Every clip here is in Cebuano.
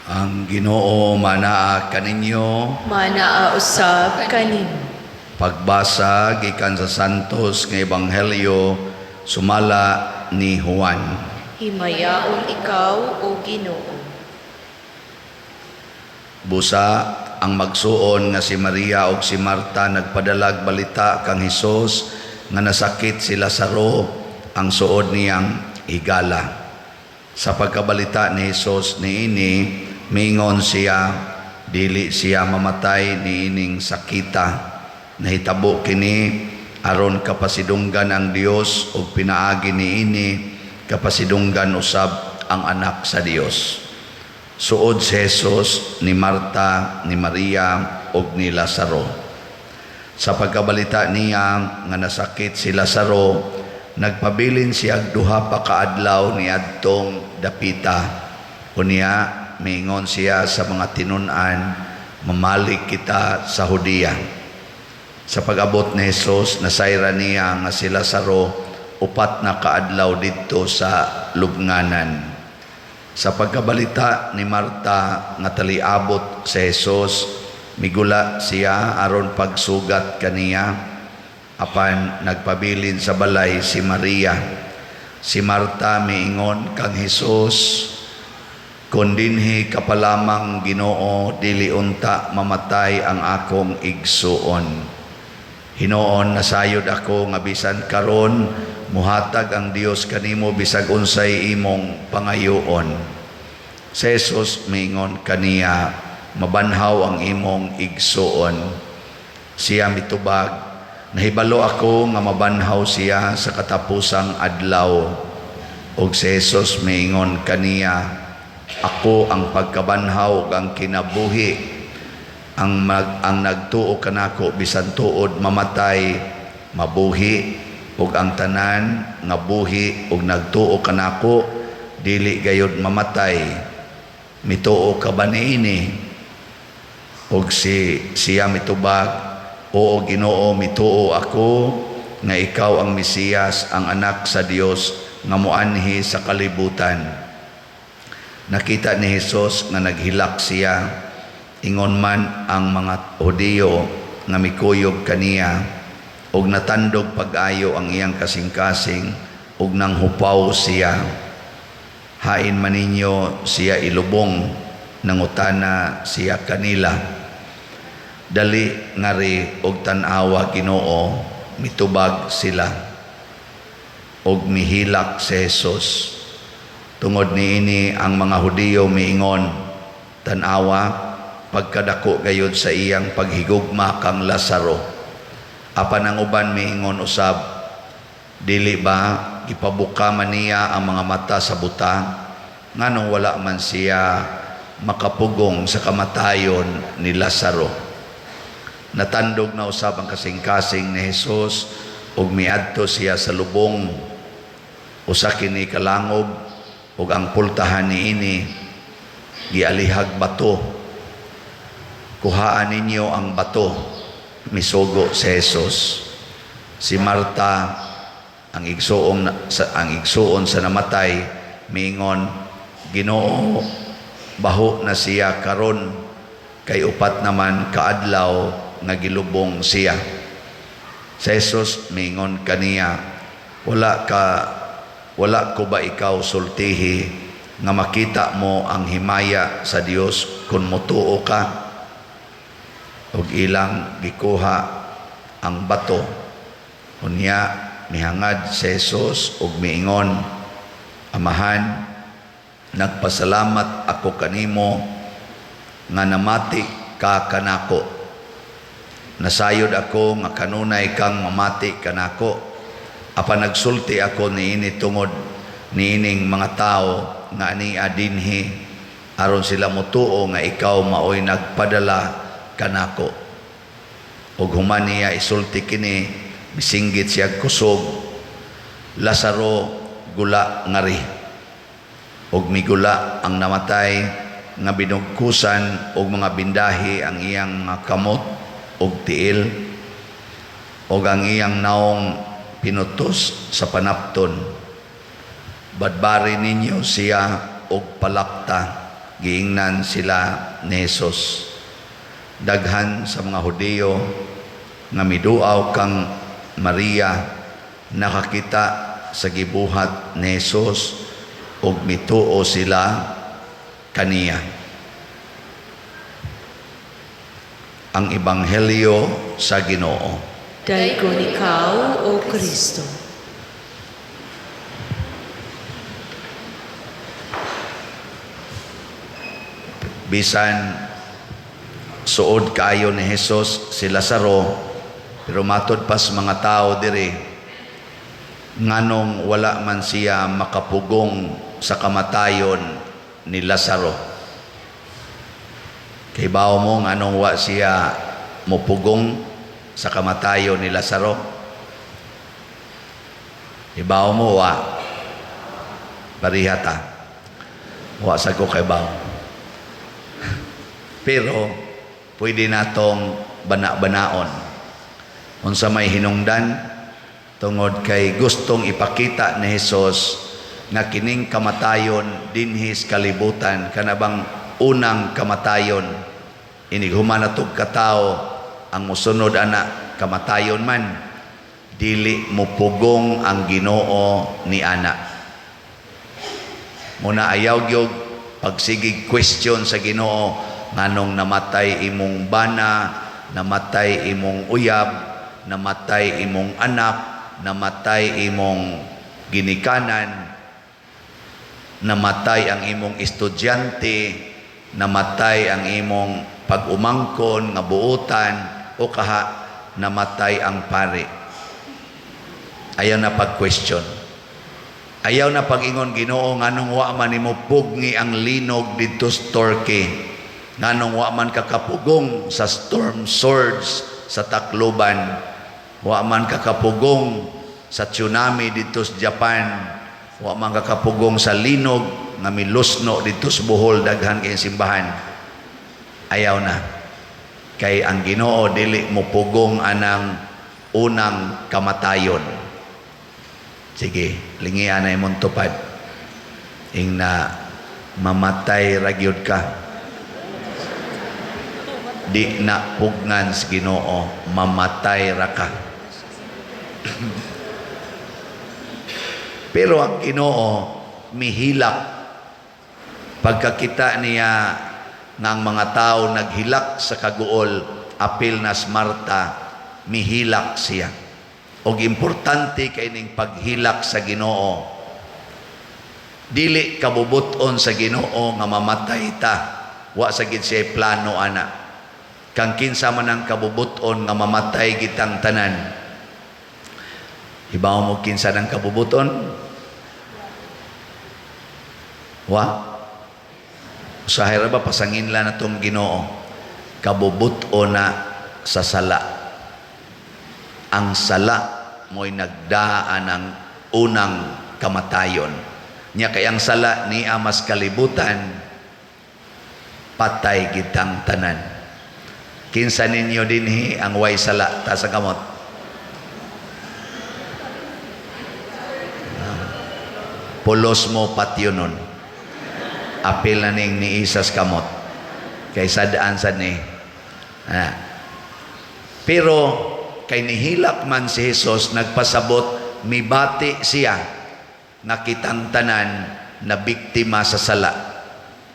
Ang Ginoo manaa kaninyo. Manaa usab kanimo. Pagbasa gikan sa Santos nga Ebanghelyo sumala ni Juan. Himayaon ikaw, O Ginoo. Busa ang magsuon nga si Maria ug si Marta nagpadalag balita kang Hesus nga nasakit si Lazaro, ang suod niyang higala. Sa pagkabalita ni Hesus niini, miingon siya, "Dili siya mamatay niining sakita. Nahitabo kini aron kapasidunggan ang Dios ug pinaagi niini kapasidunggan usab ang Anak sa Dios." Suod si Jesus ni Marta, ni Maria ug ni Lazaro. Sa pagkabalita niya nga nasakit si Lazaro, nagpabilin siya 2 pa kaadlaw niadtong dapita. Unya miingon siya sa mga tinun-an, "Mamalik kita sa Judea." Sa pag-abot ni Jesus, nasayran niya nga si Lazaro 4 na kaadlaw didto sa lubnganan. Sa pagkabalita ni Marta nga taliabot si Jesus, migula siya aron pagsugat kaniya, apan nagpabilin sa balay si Maria. Si Marta miingon kang Jesus, "Kon dinhi ka pa lamang, Ginoo, dili unta mamatay ang akong igsuon. Hinuon nasayod ako nga bisan karon muhatag ang Dios kanimo bisag unsay imong pangayoon." Si Jesus miingon kaniya, "Mabanhaw ang imong igsuon." Siya mitubag, "Nahibalo ako nga mabanhaw siya sa katapusang adlaw." Ug si Jesus miingon kaniya, "Ako ang pagkabanhaw ug ang kinabuhi. Ang nagtuo kanako, bisan tuod mamatay, mabuhi, ug ang tanan nga buhi ug nagtuo kanako dili gayud mamatay. Mituo ka ba niini?" Ug siya mitubag, "Oo, Ginoo, mituo ako nga ikaw ang Mesiyas, ang Anak sa Dios nga moanhi sa kalibutan." Nakita ni Jesus nga naghilak siya. Ingon man ang mga Hudiyo nga mikuyog kaniya, ug natandog pag-ayo ang iyang kasing-kasing ug nanghupaw siya. "Hain man ninyo siya ilubong?" nangutana siya kanila. "Dali ngari og tan-awa, Ginoo," mitubag sila. Ug mihilak si Jesus. Tungod niini ang mga Hudiyo miingon, "Tan-awa pagkadako gayud sa iyang paghigugma kang Lazaro." Apan ang uban miingon usab, "Dili ba gipabuka man niya ang mga mata sa buta? Nganong wala man siya makapugong sa kamatayon ni Lazaro?" Natandog na usab ang kasing-kasing ni Jesus ug miadto siya sa lubong. Usa kini kalangob ug ang pultahan niini gialihag bato. "Kuhaan ninyo ang bato," misugo si Jesus. Si Marta, ang igsuon sa namatay, miingon, "Ginoo, baho na siya karon kay 4 naman kaadlaw nga gilubong siya." Si Jesus miingon kaniya, "Wala ko ba ikaw sultihi nga makita mo ang himaya sa Dios kung motuo ka?" Ug ilang gikuha ang bato. Unya mihangad si Jesus ug miingon, "Amahan, nagpasalamat ako kanimo nga namati ka kanako. Nasayod ako nga kanunay kang mamati kanako. Apan nagsulti ako niini tungod niining mga tao nga ania dinhi, aron sila motuo nga ikaw maoy nagpadala kanako." Ug human niya isulti kini, misinggit siya kusog, "Lazaro, gula ngari." Ug migula ang namatay nga binugkusan og mga bindahi ang iyang mga kamot ug tiil, ug ang iyang naong pinutos sa panapton. "Badbari ninyo siya og palakta," Giingnan sila ni Jesus. Daghan sa mga Hudiyo nga miduaw kang Maria nakakita sa gibuhat ni Jesus ug mituo sila kaniya. Ang Ebanghelyo sa Ginoo. Daygon ikaw, O Kristo. Bisan suod kaayo ni Jesus si Lazaro, pero matod pas mga tao diri, nganong wala man siya makapugong sa kamatayon ni Lazaro? Kay bawo mo nganong wa siya mupugong sa kamatayon ni Lazaro? Ibaw mo wa? Parihata. Wa sa ko kay bawo. Pero pwede natong bana-banaon. Unsa may hinungdan? Tungod kay gustong ipakita ni Hesus nga kining kamatayon dinhis kalibutan, kanabang unang kamatayon, inig human natog katawo, ang musunod ana kamatayon man, dili mupugong ang Ginoo ni ana. Muna ayaw gyud pagsigig question sa Ginoo nganong namatay imong bana, namatay imong uyab, namatay imong anak, namatay imong ginikanan, namatay ang imong estudyante, namatay ang imong pag-umangkon nga buutan, o kaha namatay ang pari. Ayaw na pag-question. Ayaw na pag-ingon, "Ginoo, nganong wa man nimo pugni ang linog didto sa Turkey? Nganong wa man kakapugong sa storm surge sa Tacloban? Wa man kakapugong sa tsunami didto sa Japan? Wa man kakapugong sa linog nga milusno didto sa Bohol, daghan kay simbahan?" Ayaw na. Kay ang Ginoo dili mopugong anang unang kamatayon. Sige, lingian na imong tupad. Ing na mamatay ra gyud ka. Di na pugnan sa Ginoo, mamatay ra ka. Pero ang Ginoo mihilak pagkakita niya nga ang mga tao naghilak sa kaguol, apil na si Marta, mihilak siya. Og importante kay ning paghilak sa Ginoo. Dili kabubuton sa Ginoo nga mamatay ta. Wa sa gid siya plano ana. Kang kinsa man ang kabubuton nga mamatay gitang tanan? Hibaw mo kinsa nang kabubuton? Wa? Usahay ra ba pasangin lang natong Ginoo. Kabubuton na sa sala. Ang sala mo'y nagdaan ang unang kamatayon. Nya kay ang sala niya mas kalibutan, patay gitang tanan. Kinsa ninyo dinhi ang way sala? Taas ang kamot. Pulos mo patyonon. Apil na ning ni isas kamot. Kay sadaan sad ni. Pero kay nihilak man si Jesus, nagpasabot mibati siya nga kitang tanan na biktima sa sala.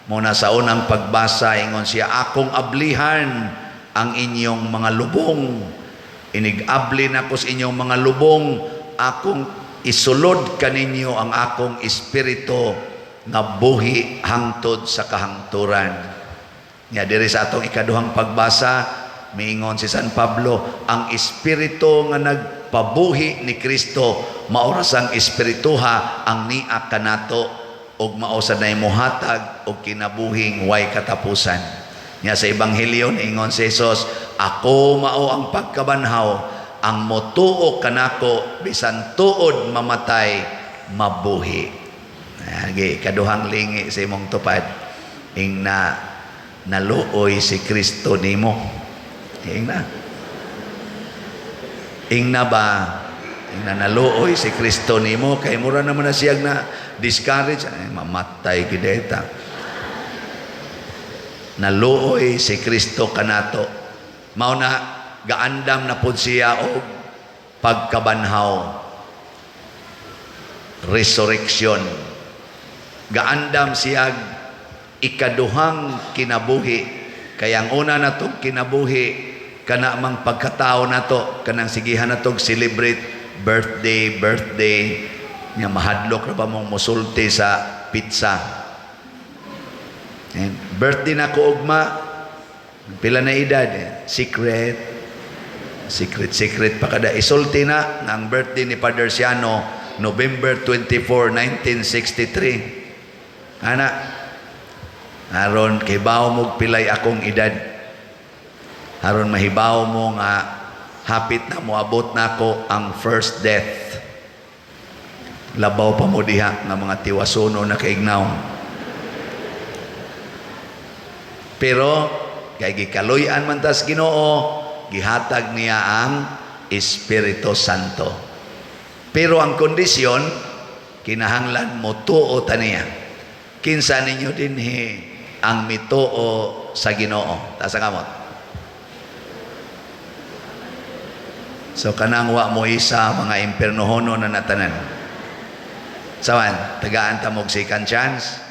Muna sa unang pagbasa, ingon siya, "Akong ablihan ang inyong mga lubong. Inig-abli nako sa inyong mga lubong, akong isulod kaninyo ang akong espiritu nga buhi hangtod sa kahangturan." Nga diri sa atong ikaduhang pagbasa, miingon si San Pablo, ang espiritu nga nagpabuhi ni Kristo mao ra sang espirituha ang nia kanato ug mao sad nay mohatag og kinabuhing way katapusan. Nya sa ebanghelyo niingon si Jesus, "Ako mao ang pagkabanhaw, ang motuo kanako bisan tuod mamatay, mabuhi." Agi, kaduhang lingi sa imong tupad, ing na naluoy si Kristo nimo. Ing na. Ing na ba? Ing na naluoy si Kristo nimo kay mura naman na siyag na discourage, ay mamatay gid eta. Naluoy si Kristo kanato. Mao na gaandam na pud siya og pagkabanhaw. Resurrection. Gaandam siya ikaduhang kinabuhi. Kaya ang una natong kinabuhi kana mang pagkatao nato, kanang sigihan natong celebrate birthday, birthday nya, mahadlok ra ba mong musulti sa pizza. And birthday na ko ugma, pila na edad? Eh? Secret. Secret, secret pa kada. Isulti na nga ang birthday ni Father Siano, November 24, 1963. Ana, aron kay bawo mo pilay akong edad. Aron mahibaw mo nga hapit na moabot na ako ang first death. Labaw pa mo diha nga mga tiwasuno na kaignaw. Pero kay gikaluy-an man tas Ginoo, gihatag niya ang Espiritu Santo. Pero ang kondisyon, kinahanglan mo tuo ta niya. Kinsa ninyo dinhi ang mituo sa Ginoo? Taas ang kamot. So kanang wa mo isa mga impernohono na natanan. Sawan, tagaan ta mo og second chance.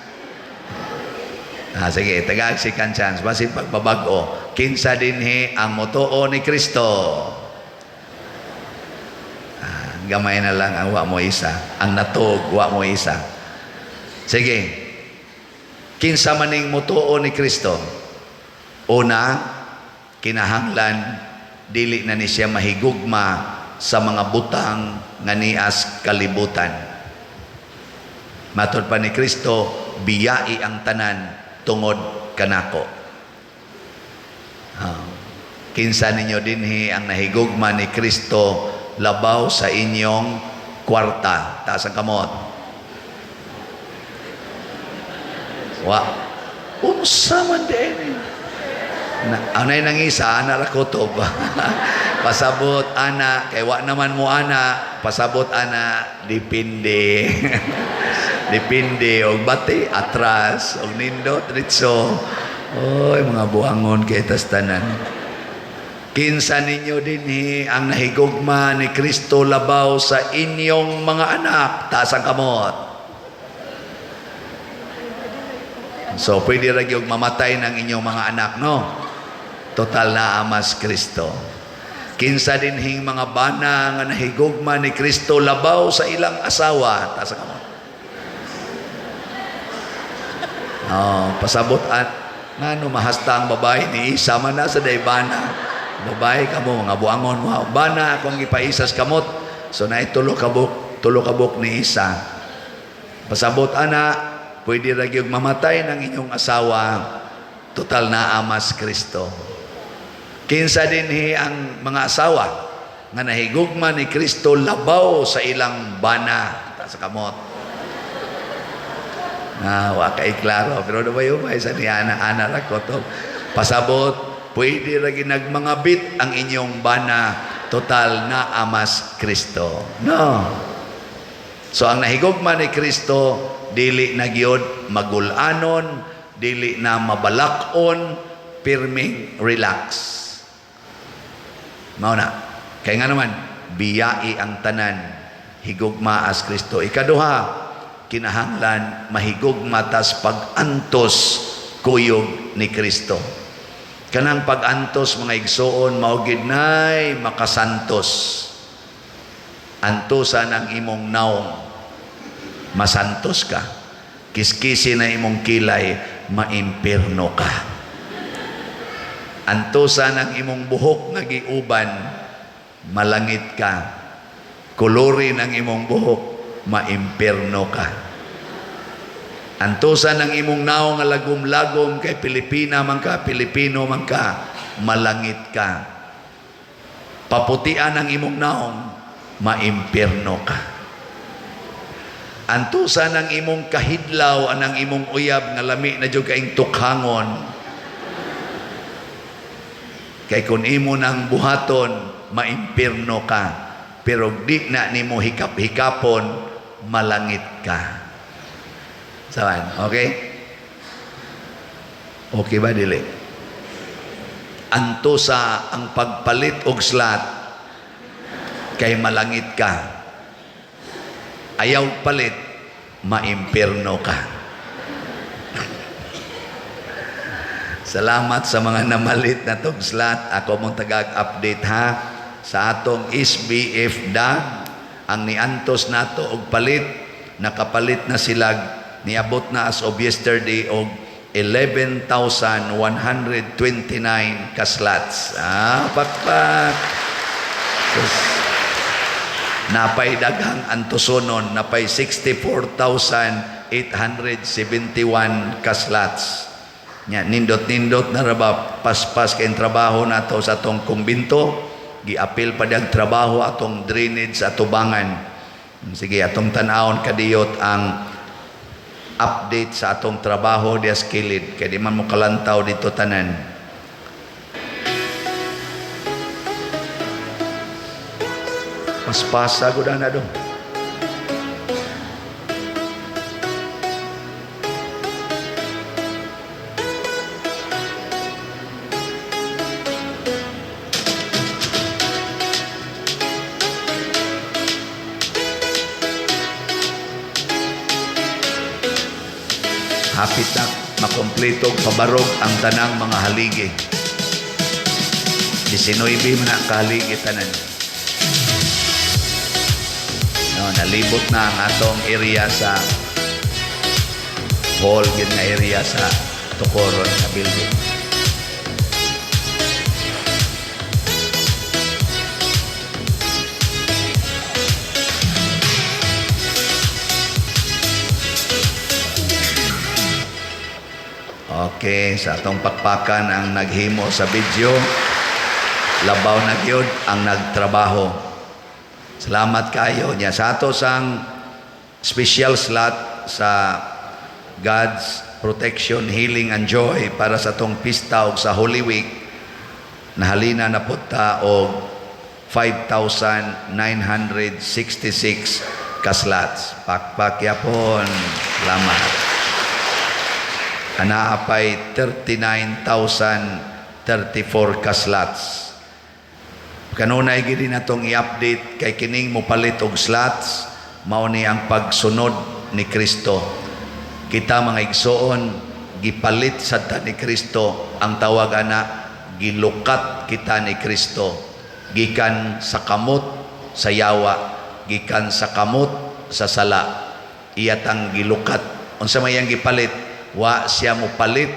Ah, sige, tagaan second chance. Basin pagbabago, kinsa dinhi ang motuo ni Kristo? Ah, gamay na lang ang wa mo isa. Ang natug, wa mo isa. Sige. Kinsa maning motuo ni Kristo? Una, kinahanglan dili na ni siya mahigugma sa mga butang nga nias kalibutan. Matod pa ni Kristo, biyai ang tanan tungod kanako. Ah, kinsa ninyo dinhi ang nahigugma ni Kristo labaw sa inyong kwarta? Taas ang kamot. Wa. Unsa man din eh. Na, anay nang isa, ana ra kutob. Pasabot ana, kay wa naman mo ana, pasabot ana, depende. Depende og bati atras, og nindot ritso. Oy, mga buangon kay tas tanan. Kinsa ninyo dinhi ang nahigugma ni Kristo labaw sa inyong mga anak? Taas ang kamot. So, pwede ra gyud mamatay ng inyong mga anak, no? Total na amas Kristo. Kinsa dinhing mga bana nga nahigugma ni Kristo labaw sa ilang asawa? Taas ang kamot. Oh, pasabot at ngano mahasta ang babae ni isa man na sa daybana. Babae kamo mga buangon mo. Bana akong gipaisas kamot. So naay tulo ka buok ni isa. Pasabot ana, pwede ra gyud mamatay ng inyong asawa. Total na amas Kristo. Kinsa dinhi ang mga asawa nga nahigugma ni Kristo labaw sa ilang bana? Taas sa kamot. Ah, wa kay klaro pero do ba yung may sa niya ana ana ra ko to. Pasabot, pwede ra nagmangabit ang inyong bana, total na amas Kristo. No. So ang nahigugma ni Kristo dili na gyud magulanon, dili na mabalak-on, pirming relax. Mao na. Kay nga naman, biyai ang tanan, higugma as Kristo. Ikaduha, kinahanglan mahigugma tas pag-antos kuyog ni Kristo. Kanang pag-antos mga igsoon, mao gid nay makasantos. Antosan ang imong naong, masantos ka. Kiskisi na imong kilay, maimpirno ka. Antosan ang imong buhok nga giuban, malangit ka. Kolorin ang imong buhok, maimpirno ka. Antosan ang imong naong nga lagom-lagom kay Pilipina man ka, Pilipino man ka, malangit ka. Paputian ang imong naong, maimpirno ka. Antusan ang imong kahidlaw anang imong uyab nga lami na jud kaing tukhangon. Kay kun imo nang buhaton, maimpirno ka. Pero di na nimo hikap-hikapon, malangit ka. Sawan, okay? Okay ba dili? Antosa ang pagpalit og slot kay malangit ka. Ayaw palit, maimpirno ka. Salamat sa mga namalit na tog slot. Ako mong tagag-update ha sa atong SBF DAG ang niantos nato og palit, nakapalit na sila, niabot na as of yesterday og 11,129 ka slots. Ah, pakpak. Sus. Napay daghang antusonon, napay 64,871 ka slots. Nya nindot-nindot na ra ba, paspas kay trabaho nato sa atong kumbinto, giapil pa dag trabaho atong drainage sa atubangan. Sige, atong tan-awon kadiyot ang update sa atong trabaho dias kilid kay di man mo kalantaw dito tanan. Paspasa gud ana dong. Hapit na makompleto og pabarog ang tanang mga haligi. 19 man ang kahaligi tanan. No, nalibot na ang atong area sa hall gid nga area sa Tukoron sa building. Okay, sa atong pakpakan ang naghimo sa video, labaw na gyud ang nagtrabaho. Salamat kayo niya sa ato sang special slot sa God's protection, healing and joy para sa atong pista og sa Holy Week. Nahalina na pud ta og 5,966 ka slots. Pakpak yapon. Salamat. Anaa pay 39,034 ka slots. Kanunay gid natong i-update kay kining mopalit og slots mao ni ang pagsunod ni Kristo. Kita mga igsoon, gipalit sad ta ni Kristo. Ang tawag ana, gilukat kita ni Kristo gikan sa kamot sa yawa, gikan sa kamot sa sala. Iya tang gilukat. Unsa may iyang gipalit? Wa siya mopalit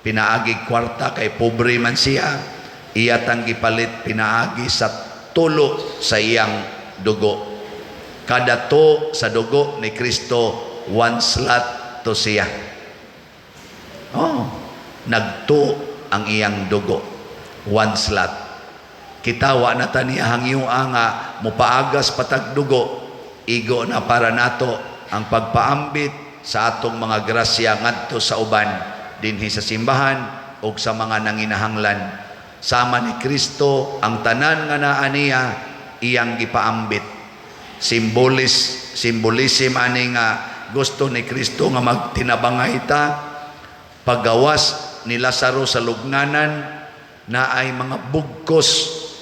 pinaagi kwarta kay pobre man siya. Iya tang gipalit pinaagi sa tulo sa iyang dugo. Kada to sa dugo ni Kristo, one slot to siya. Oh, nagto ang iyang dugo, one slot. Kita wa na ta niya hangyoa nga mopaagas patag dugo. Igo na para nato ang pagpaambit sa atong mga grasya ngadto sa uban dinhi sa simbahan og sa mga nanginahanglan. Sama ni Kristo, ang tanan nga naa niya iyang gipaambit. Symbolism ani nga gusto ni Kristo nga magtinabangay ta. Paggawas ni Lazaro sa lugnanan, na ay mga bugkos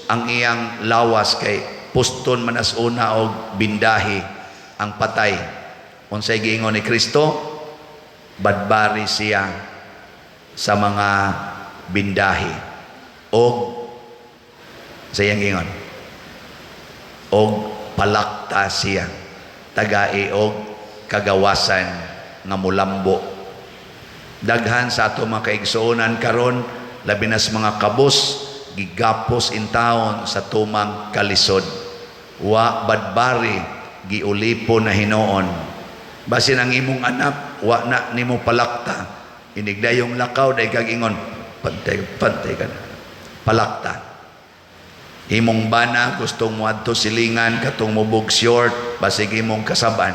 ang iyang lawas kay puston man as una og bindahi ang patay. Unsay giingon ni Kristo? Badbari siya sa mga bindahi og sa iyang giingon og palakta siya, tagai og kagawasan nga mulambo. Daghan sa ato mga kaigsuonan karon, labi na sa mga kabos, gigapos in taon sa tumang kalisod. Wa badbari, giulipo na hinoon. Basin ang imong anak wa na nimo palakta, inigdayong lakaw day kag ingon, "Pantay, pantay ka na." Palakta. Imong bana gustong moadto silingan katong mubog short, basig imong kasaban,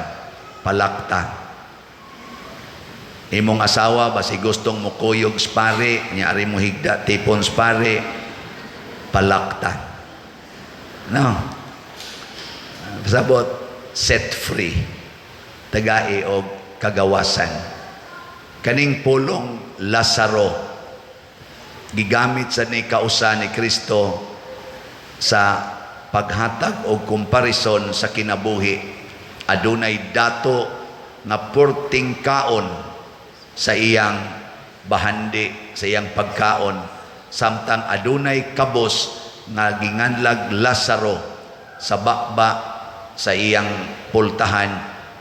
palakta. Imong asawa basig gustong mukuyog spare nya ari mo higda tipon spare, palakta. No, pasabot, set free, tagai og kagawasan. Kaning pulong Lazaro, gigamit sa ni kausa ni Kristo sa paghatag og komparison sa kinabuhi. Adunay dato nga purting kaon sa iyang bahandi, sa iyang pagkaon, samtang adunay kabos nga ginganlag Lazaro sa baba sa iyang pultahan,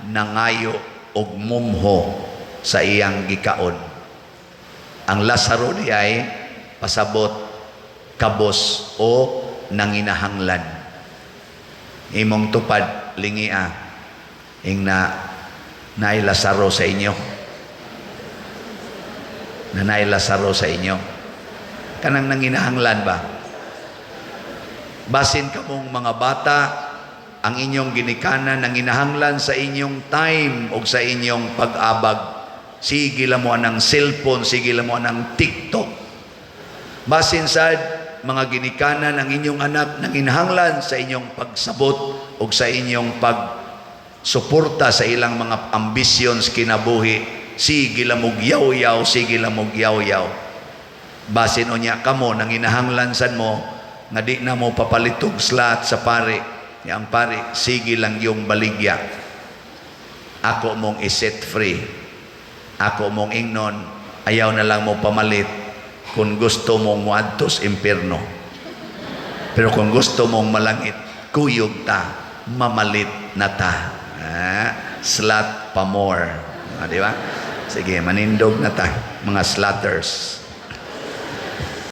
nangayo og mumho sa iyang gikaon. Ang Lazaro di ay pasabot kabos o nanginahanglan. Imong tupad lingia ing na naay Lazaro sa inyo. Na naay Lazaro sa inyo. Kanang nanginahanglan ba? Basin kamong mga bata, ang inyong ginikanan nanginahanglan sa inyong time o sa inyong pag-abag. Sige lang mo anang cellphone, sige lang mo anang TikTok. Basin sad mga ginikanan, ang inyong anak nanginahanglan sa inyong pagsabot o sa inyong pagsuporta sa ilang mga ambisyon sa kinabuhi. Sige lang mog yaw-yaw, sige lang mog yaw-yaw. Basin unya kamo nanginahanglan sad mo nga di na mo papalitog slot sa pari. Ya, ang pari sige lang yung baligya. Ako mong i-set free. Ako mong ingnon, ayaw na lang mo pamalit kung gusto mong muadto sa impierno. Pero kung gusto mong malangit, kuyog ta, mamalit na ta. Ah, slot pa more. Ah, di ba? Sige, manindog na ta, mga slotters.